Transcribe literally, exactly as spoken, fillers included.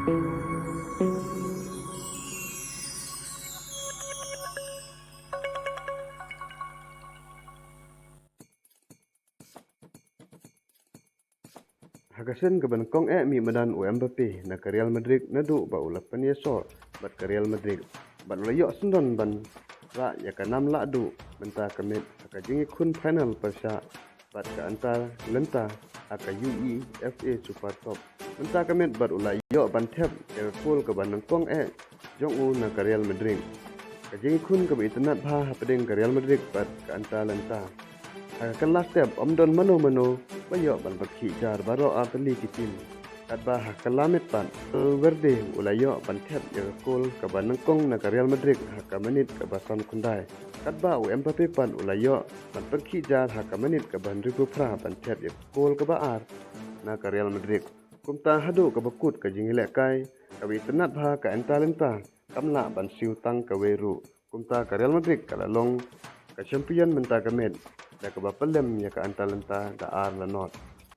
Ha ka sien kaba nyngkong eh mih madan u Mbappe na ka Real Madrid naduh ba u la pynïasoh bad ka Real Madrid bad u la ïoh syndon ban rah ïa ka nam lah duh mynta ka miet ha ka jingïakhun final pyrshah bad ka Atalanta ha ka UEFA Super Cup. Mynta ka miet bad u la ïoh ban thep ïa ka kol kaba nyngkong eh jong u na ka Real Madrid. Ka jingïakhun kaba itynnad bha hapdeng ka Real Madrid bad ka Atalanta. Ha ka kylla step ym don mano mano ba ïoh ban pyrkhih jar baroh artylli ki tim. Katba ha ka kylla miet pat Valverde u la ïoh ban thep ïa ka kol kaba nyngkong na ka Real Madrid ha ka minit kaba san khyndai. Katba u Mbappe pat u la ïoh ban pyrkhih jar ha ka minit kaba hynriewphew phra ban thep ïa ka kol kaba ar na ka Real Madrid. Kumta haduh kaba kut ka jingïalehkai kaba itynnad bha ka Atalanta kam lah ban siew tang kawei ruh. Kumta ka Real Madrid ka la long ka champion mynta ka miet da kaba pynlem ïa ka Atalanta da ar la not.